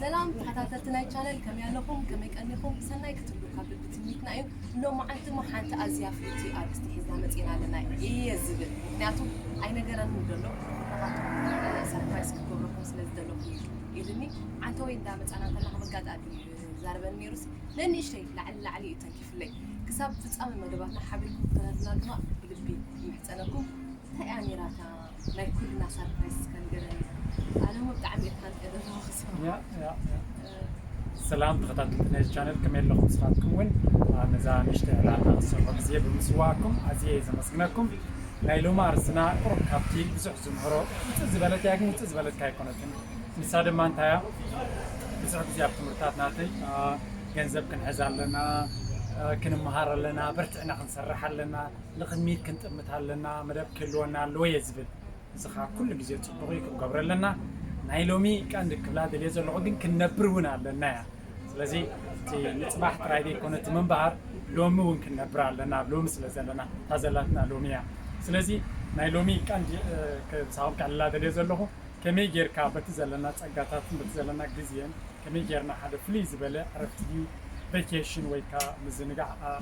ሰላም ተኸታተልቲ ናይ ቻነል፣ ከመይ ኣለኹም? ከመይ ቀኒኹም? ሰናይ ክትብሉ ካብ ልቢ ትምኒትና እዩ። ሎማዓንቲ እሞ ሓንቲ ኣዝያ ፍልይቲ ኣርእስቲ ሒዝና መፂና ኣለና እየ ዝብል፣ ምክንያቱ ኣይነገረንን ዘሎ፣ ንዓኹም ሰርፕራይዝ ክገብረኩም ስለ ዝደለኹ እዩ ኢልኒ። ዓንተወይ እንዳመፃና እንከለና ከም ኣጋጣሚ ዛረበኒ ነይሩሲ፣ ነንእሽተይ ላዕሊ ላዕሊ እዩ ተንኪፍለይ። ክሳብ ፍፃመ መደባትና ሓቢርኩም ክትከታተሉና ድማ ብልቢ ይምሕፀነኩም። እንታይ እያ ነይራ እታ ናይ ኩልና ሰርፕራይዝ እስከ ንገረኒ። ኣነ እሞ ብጣዕሚ እየ ተሃንጥየ ዘለኹ ክስምዓ። ያ፣ ያ፣ ያ። ሰላም ተኸታተልቲ ናይዚ ቻነል፣ ከመይ ኣለኹም ንስኻትኩም እውን? አ፣ ነዛ ንእሽተይ ዕላልና ክትሰርሑ ግዜ ብምስዋእኩም ኣዝየ እየ ዘመስግነኩም። ናይ ሎሚ ኣርእስትና ቁሩብ ካብቲ ብዙሕ ዝምህሮ ውፅእ ዝበለት እያ፣ ግን ውፅእ ዝበለትካ ኣይኮነትን። ንሳ ድማ እንታይ እያ? ብዙሕ ግዜ ኣብ ትምህርትታት ናተይ፣ አ፣ ገንዘብ ክንሕዝ ኣለና፣ አ፣ ክንመሃር ኣለና፣ በርቲዕና ክንሰርሕ ኣለና፣ ንቕድሚት ክንጥምት ኣለና፣ መደብ ክህልወና ኣለዎ እየ ዝብል። እዚ ኸዓ ኩሉ ግዜ ፅቡቕ እዩ፣ ክንገብሮ ኣለና። ናይ ሎሚ ቀንዲ ክብላ ደልየ ዘለኹ ግን ክንነብር እውን ኣለና እያ። ስለዚ እቲ ንፅባሕ ጥራይ ዘይኮነ እቲ ምንባር፣ ሎሚ እውን ክንነብር ኣለና፣ ኣብ ሎሚ ስለ ዘለና፣ እታ ዘላትና ሎሚ እያ። ስለዚ ናይ ሎሚ ቀንዲ፣ እ፣ ክሳኹም ከዕልላ ደልየ ዘለኹ፣ ከመይ ጌርካ በቲ ዘለና ጸጋታትን በቲ ዘለና ግዜን ከመይ ጌርና ሓደ ፍልይ ዝበለ ዕረፍቲ ድዩ ቬኬሽን ወይ ከኣ ምዝንጋዕ፣ አ፣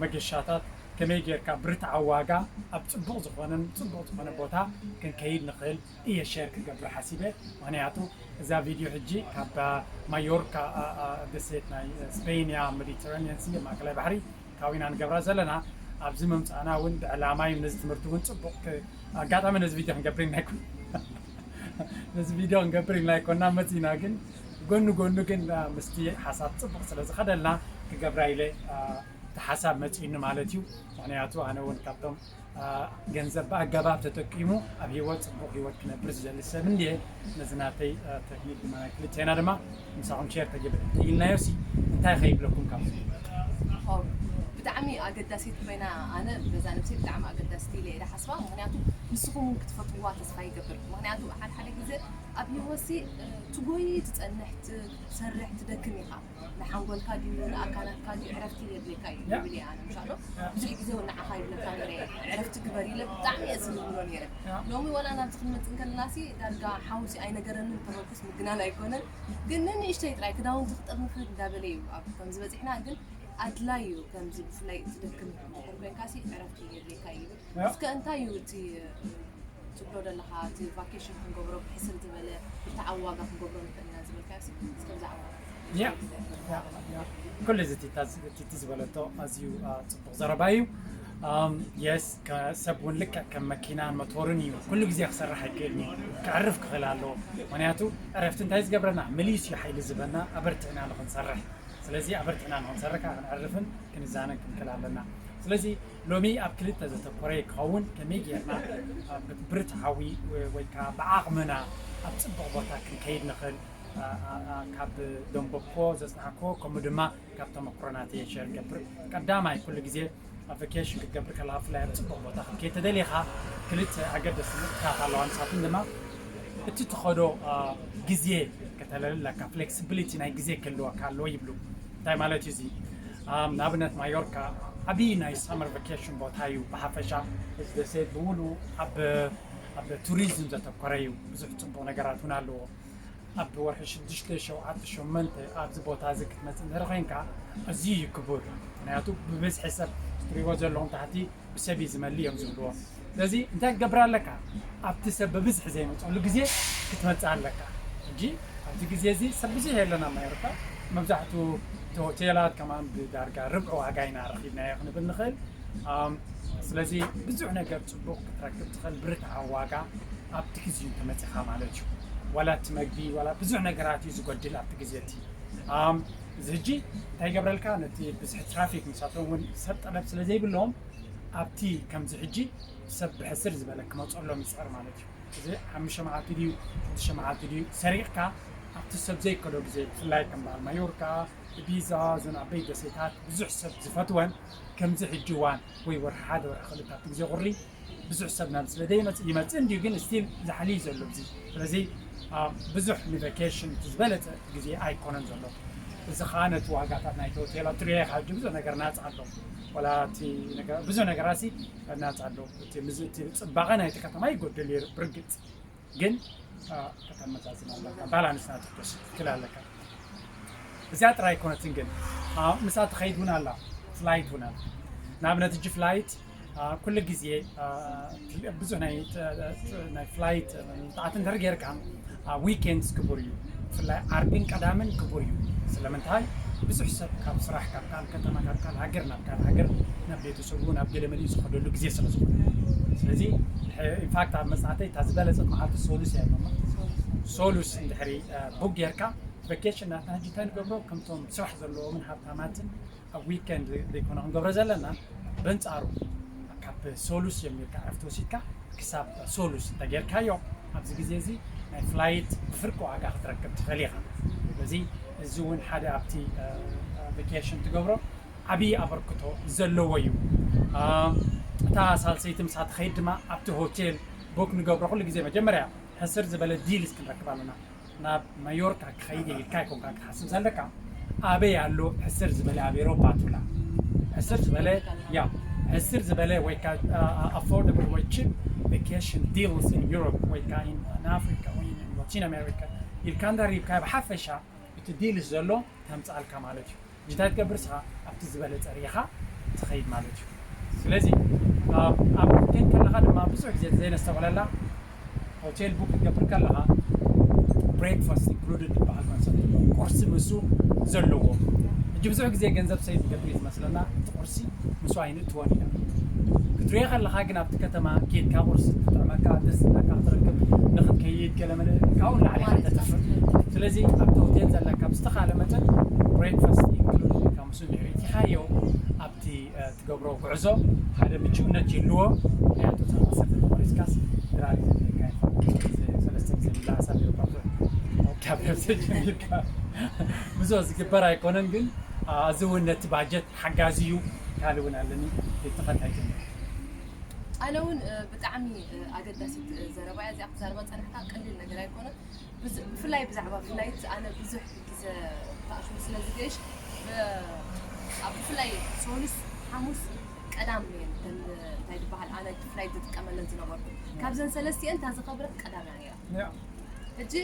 መገሻታት ከመይ ጌርካ ብርትዓዊ ዋጋ ኣብ ጽቡቕ ዝኾነን ጽቡቕ ዝኾነ ቦታ ክንከይድ ንኽእል እየ ሼር ክገብር ሓሲበ። ምኽንያቱ እዛ ቪድዮ ሕጂ ካብ ማዮርካ፣ አ፣ አ፣ ደሴት ናይ ስፔን እያ፣ ሜዲተራኒያን ሲ፣ ማእከላይ ባሕሪ ካዊና ንገብራ ዘለና። ኣብዚ ምምጻእና እውን ብዕላማ እዩ፣ ነዚ ትምህርቲ እውን ጽቡቕ ክ-፣ ኣጋጣሚ ነዚ ቪድዮ ክንገብር ኢልና ኣይኮን-፣ ነዚ ቪድዮ ክንገብር ኢልና ኣይኮና መጺና፣ ግን ጎኒ ጎኒ ግን፣ አ፣ ምስቲ ሓሳብ ጽቡቕ ስለ ዝኸደልና ክገብራ ኢለ፣ አ፣ እቲ ሓሳብ መጺኡኒ ማለት እዩ። ምኽንያቱ ኣነ እውን ካብቶም፣ አ፣ ገንዘብ ብኣገባብ ተጠቂሙ ኣብ ህይወት ጽቡቕ ህይወት ክነብር ዝደሊ ሰብ እንድየ። ነዚ ናተይ፣ አ፣ ቴክኒክ ድማ ናይ ክልቴና ድማ ምሳኹም ሼር ተገብ-፣ ተኢልናዮ ሲ እንታይ ከይብለኩም ካብ ኦ፣ ብጣዕሚ ኣገዳሲት ኮይና፣ ኣነ በዛ ነብሰይ ብጣዕሚ ኣገዳሲት ኢለ እየ ዝሓስባ። ምኽንያቱ ንስኹም እውን ክትፈትውዋ ተስፋ ይገብር። ምኽንያቱ ሓደ ሓደ ግዜ ኣብ ህይወትሲ፣ እ፣ ትጎይ፣ ትጸንሕ፣ ትሰርሕ፣ ትደክም ኢኻ። ንሓንጎልካ ድዩ፣ ንኣካላትካ ድዩ፣ ዕረፍቲ የድልየካ እዩ ያ። ይብል እየ ኣነ። ምሻሎ ያ። ብዙሕ ግዜ እውን ንዓኻ ይብለካ ነይረ፣ ዕረፍቲ ግበር ኢለ ብጣዕሚ እየ ዝልምኖ ነይረ። ያ። ሎሚ ዋላ ናብዚ ክንመጽእ እንከለናሲ ዳርጋ ሓውሲ ኣይነገረንን እንተበልኩስ ምግናን ኣይኮነን። ግን ንንእሽተይ ጥራይ ክዳውንቲ ክጥርንፍ እንዳበለ እዩ ኣብ ከምዚ በጺሕና። ግን ኣድላይ እዩ ከምዚ ብፍላይ ትደክም እንድሕር ኮይንካሲ ዕረፍቲ የድልየካ እዩ ይብል። ያ። እስከ እንታይ እዩ እቲ ትብሎ ዘለኻ፣ እቲ ቫኬሽን ክንገብሮ ብሕስር ዝበለ ብርትዓዊ ዋጋ ክንገብሮ ንኽእል ኢና ዝበልካዮ ሲ፣ እስከ ብዛዕባ ያ፣ ያ፣ ያ። ኩሉ እዚ ቲታ፣ ቲቲ ዝበለቶ ኣዝዩ፣ አ፣ ጽቡቕ ዘረባ እዩ። ኣም፣ የስ፣ ከ-፣ ሰብ እውን ልክዕ ከም መኪናን ሞቶርን እዩ። ኩሉ ግዜ ክሰርሕ ኣይክእልን እዩ። ከዕርፍ ክኽእል ኣለዎ። ምኽንያቱ ዕረፍቲ እንታይ ዝገብረና? መሊሱ እዩ ሓይሊ ዝህበና፣ ኣበርቲዕና ንኽንሰርሕ። ስለዚ ኣበርቲዕና ንኽንሰርሕ ከዓ ክንዕርፍን ክንዛነን ክንክእል ኣለና። ስለዚ ሎሚ ኣብ ክልተ ዘተኮረ ክኸውን፣ ከመይ ጌርና፣ አ፣ ብርትዓዊ ወይ ከዓ ብዓቕምና ኣብ ጽቡቕ ቦታ ክንከይድ ንኽእል፣ አ፣ አ፣ አ፣ ካብ ደንበኮ ዘጽናዕኮ፣ ከምኡ ድማ ካብ ተመክሮናተይ ሸር ገብር። ቀዳማይ ኩሉ ግዜ ኣብ ቫኬሽን ክትገብር ከለኻ፣ ብፍላይ ኣብ ጽቡቕ ቦታ ክትከይድ ተደሊኻ፣ ክልተ ኣገደስቲ ነጥብታት ኣለዋ። ንሳተን ድማ እቲ ትኸዶ፣ አ፣ ግዜ ከተለሊ ኣለካ፣ ፍሌክሲቢሊቲ ናይ ግዜ ክህልወካ ኣለዎ ይብሉ። እንታይ ማለት እዩ እዚ? አ፣ ንኣብነት ማዮርካ ዓብዪ ናይ ሳመር ቫኬሽን ቦታ እዩ። ብሓፈሻ እዚ ደሴት ብምሉኡ ኣብ፣ ኣብ ቱሪዝም ዘተኮረ እዩ። ብዙሕ ጽቡቕ ነገራት እውን ኣለዎ። ኣብ ወርሒ ሽዱሽተ፣ ሸውዓተ፣ ሸሞንተ ኣብዚ ቦታ እዚ ክትመጽእ እንድሕር ኮይንካ፣ ኣዝዩ እዩ ክቡር። ምኽንያቱ ብብዝሒ ሰብ ትሪእዎ ዘለኹም ታሕቲ ብሰብ እዩ ዝመልእ እዮም ዝብልዎ። ስለዚ እንታይ ክትገብር ኣለካ? ኣብቲ ሰብ ብብዝሒ ዘይመጸሉ ግዜ ክትመጽእ ኣለካ። ሕጂ ኣብዚ ግዜ እዚ ሰብ ብዙሕ የለን ኣብ ማዮርካ። መብዛሕትኡ እቲ ሆቴላት ከማን ብዳርጋ ርብዒ ዋጋ ኢና ረኺብናዮ ክንብል ንኽእል። ኣም፣ ስለዚ ብዙሕ ነገር ጽቡቕ ክትረክብ ትኽእል ብርትዓዊ ዋጋ ኣብቲ ግዜ እዩ ተመጺኻ ማለት እዩ። ዋላ እቲ መግቢ፣ ዋላ ብዙሕ ነገራት እዩ ዝጎድል ኣብቲ ግዜ እቲ። ኣም፣ እዚ ሕጂ እንታይ ይገብረልካ? ነቲ ብዝሒ ትራፊክ፣ ንሳቶም እውን ሰብ ጠለብ ስለ ዘይብሎም፣ ኣብቲ ከምዚ ሕጂ ሰብ ብሕስር ዝበለ ክመጸሎም ይጽዕር ማለት እዩ። እዚ ሓሙሽተ መዓልቲ ድዩ፣ ሽዱሽተ መዓልቲ ድዩ ሰሪቕካ፣ ኣብቲ ሰብ ዘይከዶ ግዜ፣ ብፍላይ ከም በዓል ማዮርካ፣ ኢቢዛ፣ እዘን ዓበይቲ ደሴታት ብዙሕ ሰብ ዝፈትወን፣ ከምዚ ሕጂ እዋን ወይ ወርሒ ሓደ፣ ወርሒ ክልተ፣ ኣብቲ ግዜ ቁሪ ብዙሕ ሰብ ናብ ስለ ዘይመጽእ፣ ይመጽእ እንድዩ፣ ግን ስቲል ዝሓሊ እዩ ዘሎ እዚ። ስለዚ፣ አ፣ ብዙሕ ንቫኬሽን እቲ ዝበለጸ ግዜ ኣይኮነን ዘሎ። እዚ ኸኣ ነቲ ዋጋታት ናይቲ ሆቴላት ትርእዮ ኢኻ፣ ሕጂ ብዙሕ ነገር ናጻ ኣሎ። ዋላ እቲ ነገር፣ ብዙሕ ነገራት ሲ ናጻ ኣሎ። እቲ ምዝ-፣ እቲ ጽባቐ ናይቲ ከተማ ይጎድል እዩ ብርግጽ። ግን፣ አ፣ ከተመዛዝን ኣለካ፣ ባላንስ ናቱ ክትወስድ ትክእል ኣለካ። እዚኣ ጥራይ ኣይኮነትን ግን፣ አ፣ ምስኣ ትኸይድ እውን ኣላ፣ ፍላይት እውን ኣላ። ንኣብነት፣ ሕጂ ፍላይት፣ አ፣ ኩሉ ግዜ፣ አ፣ ብዙሕ ናይ፣ ናይ ፍላይት ምጥዓት እንድሕር ጌርካ፣ አ፣ ዊኬንድስ ክቡር እዩ። ብፍላይ ዓርብን ቀዳምን ክቡር እዩ። ስለምንታይ? ብዙሕ ሰብ ካብ ስራሕ፣ ካብ ካልእ ከተማ፣ ካብ ካልእ ሃገር ናብ ካልእ ሃገር፣ ናብ ቤተሰቡ፣ ናብ ገለ መሊኡ ዝኸደሉ ግዜ ስለ ዝኾነ። ስለዚ፣ ኢንፋክት፣ ኣብ መጽናዕተይ እታ ዝበለጸት መዓልቲ ሶሉስ እያ ኢሎማ። ሶሉስ እንድሕሪ፣ አ፣ ቡክ ጌርካ፣ ቨኬሽን ናትና ሕጂ እንታይ ንገብሮ? ከምቶም ስራሕ ዘለዎምን ሃብታማትን ኣብ ዊኬንድ ዘይኮነ ክንገብሮ ዘለና፣ በንጻሩ ካብ ሶሉስ ጀሚርካ ዕረፍቲ ወሲድካ ክሳብ ሶሉስ እንተጌርካዮ፣ ኣብዚ ግዜ እዚ ናይ ፍላይት ብፍርቂ ዋጋ ክትረክብ ትኽእል ኢኻ። ስለዚ እዚ እውን ሓደ ኣብቲ፣ እ፣ እ፣ ቨኬሽን ትገብሮ ዓብዪ ኣበርክቶ ዘለዎ እዩ። እ፣ እታ ሳልሰይቲ ምሳ ትኸይድ ድማ ኣብቲ ሆቴል ቡክ ንገብሮ ኩሉ ግዜ መጀመርያ ሕስር ዝበለ ዲልስ ክንረክብ ኣለና። ናብ ማዮርካ ክኸይድ እየ ኢልካ ኣይኮንካን ክትሓስብ ዘለካ። ኣበይ ኣሎ ሕስር ዝበለ ኣብ ኤሮፓ ትብላ። ሕስር ዝበለ፣ ያ፣ ሕስር ዝበለ ወይ ከኣ፣ አ፣ አ፣ ኣፎርደብል ወይ ቺፕ ቫኬሽን ዲልስ ኢን ዩሮፕ ወይ ከኣ ኢን ኣፍሪካ ወይ ኢን ላቲን ኣሜሪካ ኢልካ እንዳ ሪብካ ብሓፈሻ እቲ ዲልስ ዘሎ ተምጽኣልካ ማለት እዩ። ሕጂ እንታይ ትገብር ንስኻ? ኣብቲ ዝበለጸ ርኢኻ ትኸይድ ማለት እዩ። ስለዚ ኣብ፣ ኣብ ሆቴል ከለኻ ድማ ብዙሕ ግዜ ዘይነስተውዕለላ፣ ሆቴል ቡክ ክትገብር ከለኻ ብሬክፋስት ኢንክሉድድ ዝበሃል ኮንሰፕት ኣሎ። ቁርሲ ምስኡ ዘለዎ። ሕጂ ብዙሕ ግዜ ገንዘብ ሰይቭ ንገብር እዩ ዝመስለና፣ እቲ ቁርሲ ምስኡ ኣይንእትዎን ኢና። ክትሪኦ ከለኻ ግን ኣብቲ ከተማ ኬድካ ቁርሲ ትጥዕመካ፣ ደስ ዝብለካ ክትረክብ ንኽትከይድ ገለ መለ ካብኡ ንላዕሊ ኢኻ ተጥፍእ። ስለዚ ኣብቲ ሆቴል ዘለካ ብዝተኻለ መጠን ብሬክፋስት ኢንክሉድድ ኢልካ ምስኡ እንድሕሪ እቲኻዮ ኣብቲ፣ እ፣ ትገብሮ ጉዕዞ ሓደ ምቹእነት ይህልዎ። ምክንያቱ እታ ዓሰርተ ተቖሪጽካስ ድራር ይዘድልየካ እዩ። ሰለስተ ግዜ ምለኣሳ ቢሮ ካብ ካብ ነብሰ ጀሚርካ ብዙሕ ዝግበር ኣይኮነን፣ ግን፣ አ፣ እዚ እውን ነቲ ባጀት ሓጋዚ እዩ። ካልእ እውን ኣለኒ። ቤት ተኸታይ ጀምር። ኣነ እውን፣ እ፣ ብጣዕሚ፣ እ፣ ኣገዳሲት፣ እ፣ ዘረባ እያ እዚኣ ክትዛረባ ጸኒሕካ፣ ቀሊል ነገር ኣይኮነን። ብዝ-፣ ብፍላይ ብዛዕባ ፍላይት ኣነ ብዙሕ ግዜ ተኣሽሙ ስለ ዝገይሽ፣ ብ-፣ ኣብ ብፍላይ ሶሉስ፣ ሓሙስ፣ ቀዳም እየን እተን፣ እንታይ ዝበሃል፣ ኣነ ፍላይት ዝጥቀመለን ዝነበርኩ። ካብዘን ሰለስቲአን እታ ዝኸብረት ቀዳም እያ ነይራ። ያ። ሕጂ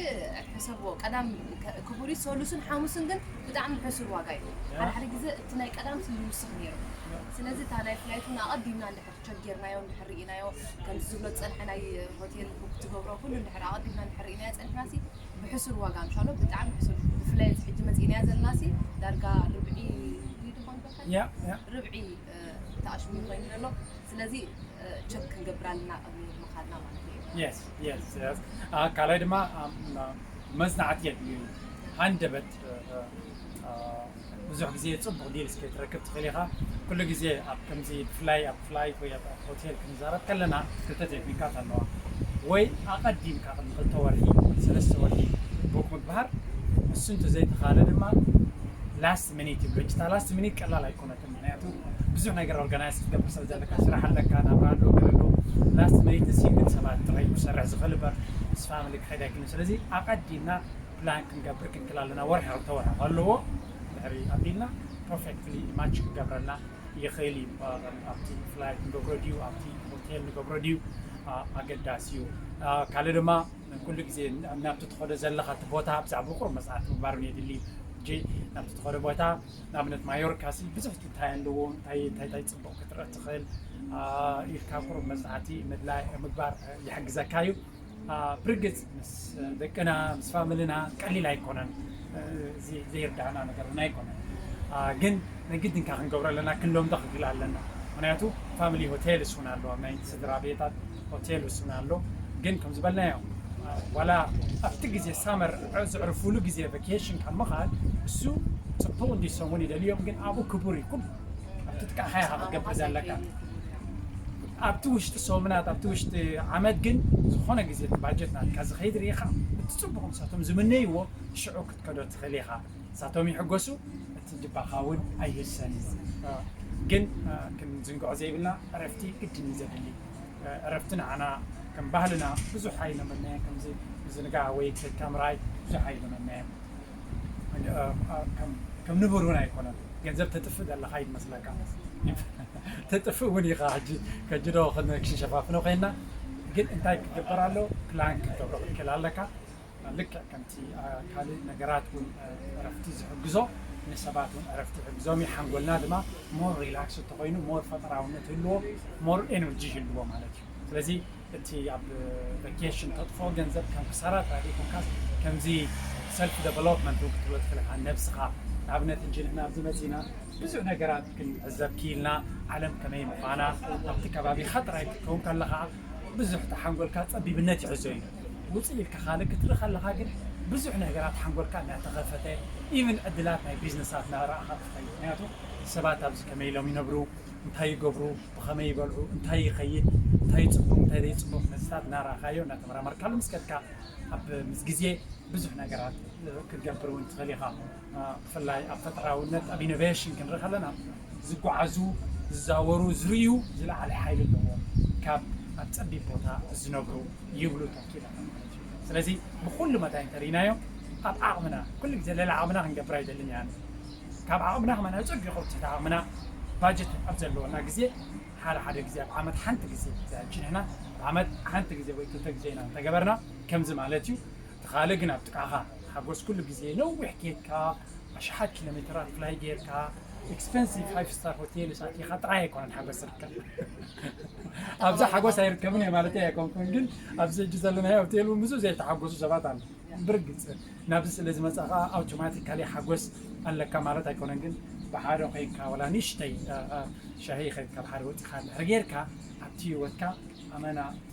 ሕሰብዎ፣ ቀዳም ከ-፣ ክቡር እዩ፣ ሶሉስን ሓሙስን ግን ብጣዕሚ ሕሱር ዋጋ እዩ። ያ። ሓደ ሓደ ግዜ እቲ ናይ ቀዳም ይውስኽ ነይሩ። ያ። ስለዚ እታ ናይ ፍላይት እውን ኣቐዲምና እንድሕር ተቸጊርናዮ፣ እንድሕር ርኢናዮ፣ ከምዚ ዝብሎ ዝጸንሐ ናይ ሆቴል ቡክ ትገብሮ ኩሉ እንድሕር ኣቐዲምና እንድሕር ርኢናዮ ጸኒሕናሲ፣ ብሕሱር ዋጋ ምሻሎ፣ ብጣዕሚ ሕሱር፣ ብፍላይ እዚ ሕጂ መጺእናዮ ዘለናሲ፣ ዳርጋ ርብዒ ድዩ ድኾን በካ? ያ፣ ያ። ርብዒ፣ እ፣ ተኣሽሙ ኮይኑ ዘሎ። ስለዚ፣ እ፣ ቸክ ክንገብር ኣለና ቅድሚ ምኻድና ማለት እዩ። የስ፣ የስ፣ የስ። አ፣ ካልኣይ ድማ፣ አ፣ መጽናዕቲ የድልዩ። ሃንደበት፣ እ፣ እ፣ እ፣ ብዙሕ ግዜ ጽቡቕ ዲልስ ከይትረክብ ትኽእል ኢኻ። ኩሉ ግዜ ኣብ ከምዚ ብፍላይ ኣብ ፍላይት ወይ ኣብ ሆቴል ክንዛረብ ከለና ክልተ ቴክኒካት ኣለዋ። ወይ ኣቐዲምካ ቅድሚ ክልተ ወርሒ፣ ሰለስተ ወርሒ ቡክ ምግባር፣ እሱ እንተዘይተኻለ ድማ ላስት ሚኒት ይብሉ። ሕጂ እታ ላስት ሚኒት ቀላል ኣይኮነትን። ምክንያቱ ብዙሕ ነገር ኦርጋናይዝ ክትገብር ስለ ዘለካ፣ ስራሕ ኣለካ፣ ናብራ ኣሎ፣ ገለ ኣሎ። ላስት ሚኒት ንሲንግል ሰባት ጥራይ እዩ ክሰርሕ ዝኽእል እምበር ምስ ፋሚሊ ክኸይድ ኣይክእልን። ስለዚ ኣቐዲምና ፕላን ክንገብር ክንክል ኣለና። ወርሒ ክልተ ወርሒ ከለዎ ድሕሪ ኣቢልና ፐርፌክትሊ ማች ክገብረልና ይኽእል እዩ። አ፣ ኣብቲ ፍላይት ንገብሮ ድዩ፣ ኣብቲ ሆቴል ንገብሮ ድዩ፣ አ፣ ኣገዳሲ እዩ። አ፣ ካልእ ድማ ኩሉ ግዜ ናብቲ ትኸዶ ዘለኻ እቲ ቦታ ብዛዕባ ቁሩብ መጽናዕቲ ምግባር እውን የድሊ። ሕጂ ናብቲ ትኸዶ ቦታ ንኣብነት ማዮርካ ሲ ብዙሕ እንታይ ኣለዎ፣ እንታይ፣ እንታይ፣ እንታይ ጽቡቕ ክትርኢ ትኽእል፣ አ፣ ኢልካ ቁሩብ መጽናዕቲ ምድላይ ምግባር ይሕግዘካ እዩ። አ፣ ብርግጽ ምስ ደቅና፣ ምስ ፋሚልና ቀሊል ኣይኮነን። እ፣ እዚ ዘይርዳእና ነገር እውን ኣይኮነን። አ፣ ግን ናይ ግድን ከ ክንገብሮ ኣለና፣ ክንለምዶ ክንክእል ኣለና። ምክንያቱ ፋሚሊ ሆቴል እሱን ኣሎ፣ ናይ ስድራ ቤታት ሆቴል እሱን ኣሎ። ግን ከም ዝበልናዮ፣ አ፣ ዋላ ኣብቲ ግዜ ሳመር ዘዕርፉሉ ግዜ ቫኬሽን ካብ ምኻድ እሱ ጽቡቕ እንዲ ሰሙን ይደልዮም፣ ግን ኣብኡ ክቡር እዩ ኩሉ። ኣብቲ ጥቃ ኢኻ ክትገብር ዘለካ። ኣብቲ ውሽጢ ሰሙናት፣ ኣብቲ ውሽጢ ዓመት ግን ዝኾነ ግዜ እቲ ባጀት ናትካ ዝኸይድ ርኢኻ፣ እቲ ጽቡቕ ንሳቶም ዝምነይዎ ሽዑ ክትከዶ ትኽእል ኢኻ። ንሳቶም ይሕጎሱ፣ እቲ ጅባኻ እውን ኣይህሰን እዩ። እ፣ ግን፣ እ፣ ክንዝንግዖ ዘይብልና ዕረፍቲ ግድን እዩ ዘድሊ። እ፣ ዕረፍቲ ንዓና ከም ባህልና ብዙሕ ኣይለመድናዮ፣ ከምዚ ምዝንጋዕ ወይ ከይድካ ምርኣይ ብዙሕ ኣይለመድናዮ። እ፣ እ፣ ከም፣ ከም ንቡር እውን ኣይኮነን። ገንዘብ ተጥፍእ ዘለኻ ይመስለካ። ተጥፍእ እውን ኢኻ። ሕጂ፣ ከጂ ዶ ክን-፣ ክንሸፋፍኖ ኮይንና፣ ግን እንታይ ክግበር ኣሎ? ፕላን ክትገብሮ ክትክእል ኣለካ። ልክዕ ከምቲ ካልእ ነገራት እውን እረፍቲ ዝሕግዞ፣ ንሰባት እውን እረፍቲ ይሕግዞም እዩ። ሓንጎልና ድማ ሞር ሪላክስ እንተኾይኑ ሞር ፈጠራውነት ይህልዎ፣ ሞር ኤነርጂ ይህልዎ ማለት እዩ። ስለዚ እቲ ኣብ ቨኬሽን ተጥፎ ገንዘብ ከም ክሳራ ጥራይ ዘይኮንካስ ከምዚ ሰልፍ ዴቨሎፕመንት እውን ክትብሎ ትኽእል ኢኻ። ነብስኻ ንኣብነት እንጂ ንሕና ኣብዚ መፂና ብዙሕ ነገራት ክንዕዘብ ክኢልና፣ ዓለም ከመይ ምዃና ኣብቲ ከባቢኻ ጥራይ ክትከውን ከለኻ ብዙሕ ተሓንጎልካ ጸቢብነት ይሕዞ እዩ። ውፅእ ኢልካ ካልእ ክትርኢ ከለኻ ግን ብዙሕ ነገራት ሓንጎልካ እናተኸፈተ ኢቭን ዕድላት ናይ ቢዝነሳት እናረኣኻ ትኸይድ። ምክንያቱ ሰባት ኣብዚ ከመይ ኢሎም ይነብሩ፣ እንታይ ይገብሩ፣ ብኸመይ ይበልዑ፣ እንታይ ይኸይድ፣ እንታይ ይፅቡቕ እንታይ ዘይፅቡቕ ነዚታት እናረኣኻዮ እናተመራመርካሉ ምስ ከድካ ኣብ ምስ ግዜ ብዙሕ ነገራት ክትገብር እውን ትኽእል ኢኻ። ብፍላይ ኣብ ፈጠራውነት ኣብ ኢኖቬሽን ክንርኢ ከለና ዝጓዓዙ ዝዛወሩ ዝርእዩ ዝለዓለ ሓይሊ ኣለዎም ካብ ኣብ ፀቢብ ቦታ ዝነብሩ ይብሉ ተኪለ ማለት እዩ። ስለዚ ብኩሉ መዳይ እንተርኢናዮ ኣብ ዓቕምና ኩሉ ግዜ ልዕሊ ዓቕምና ክንገብር ኣይደልን ኢና። ካብ ዓቕምና ከማን ኣብ ፀቢቑ ትሕቲ ዓቕምና ባጀት ኣብ ዘለወና ግዜ ሓደ ሓደ ግዜ ኣብ ዓመት ሓንቲ ግዜ ንሕና ኣብ ዓመት ሓንቲ ግዜ ወይ ክልተ ግዜ ኢና እንተገበርና ከምዚ ማለት እዩ። እቲ ካልእ ግን ኣብ ጥቃኻ ሓጎስ ኩሉ ግዜ ነዊሕ ኬድካ ኣሽሓት ኪሎ ሜትራት ፍላይ ጌርካ ኤክስፐንሲቭ ፋይቭ ስታር ሆቴል ኣቲኻ ጥራይ ኣይኮነን ሓጎስ ዝርከብ። ኣብዚ ሓጎስ ኣይርከብን እየ ማለት ኣይኮንኩን፣ ግን ኣብዚ ሕጂ ዘለናዮ ሆቴል እውን ብዙሕ ዘይተሓጎሱ ሰባት ኣሉ። ብርግፅ ናብዚ ስለ ዝመፃኻ ኣውቶማቲካሊ ሓጎስ ኣለካ ማለት ኣይኮነን፣ ግን ብሓደ ኮይንካ ወላ ንእሽተይ ሻሂ ከይድካ ብሓደ ወፂኻ እንድሕር ጌርካ ኣብቲ ህይወትካ ኣመና እቲ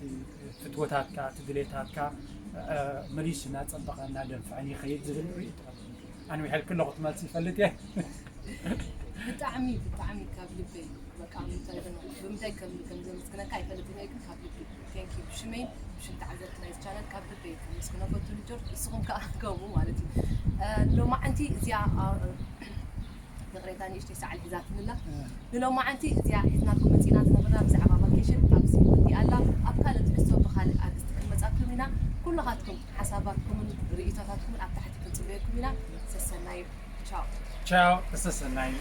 ፍትወታትካ እቲ ድሌታትካ መሊሱ እናፀበቐ እናደንፍዐን ይኸይድ ዝብል ርእይቶ ኣንዊሐልኪ ኣለኹ። ትመልሲ ይፈልጥ እየ። ብጣዕሚ ብጣዕሚ ካብ ልበይ በቃ ምንታይ ደሞ ብምንታይ ከም ከም ዘመስግነካ ኣይፈልጥን እየ፣ ግን ካብ ልቢ ቴንክ ዩ ብሽመይን ብሽም ተዓዘብቲ ናይዚ ቻነል ካብ ልበይ ከመስግነኮ ትልጆር ንስኹም ከዓ ከምኡ ማለት እዩ። ሎማዓንቲ እዚኣ ይቕሬታ ንእሽተይ ሰዓል ሒዛትንላ ንሎማዓንቲ እዚኣ ሒዝናልኩም መፂና ዝነበርና ብዛዕባ ቫኬሽን ኣብዚ ወዲኣ ኣላ። ኣብ ካልእ ትሕዝቶ ብካልእ ኣርእስቲ ክንመፃኩም ኢና። ኩልኻትኩም ሓሳባትኩምን ርእይቶታትኩምን ኣብ ታሕቲ ክንፅበየኩም ኢና። ሰሰናዩ። ቻው። ቻው፣ ተሰሰናዩ።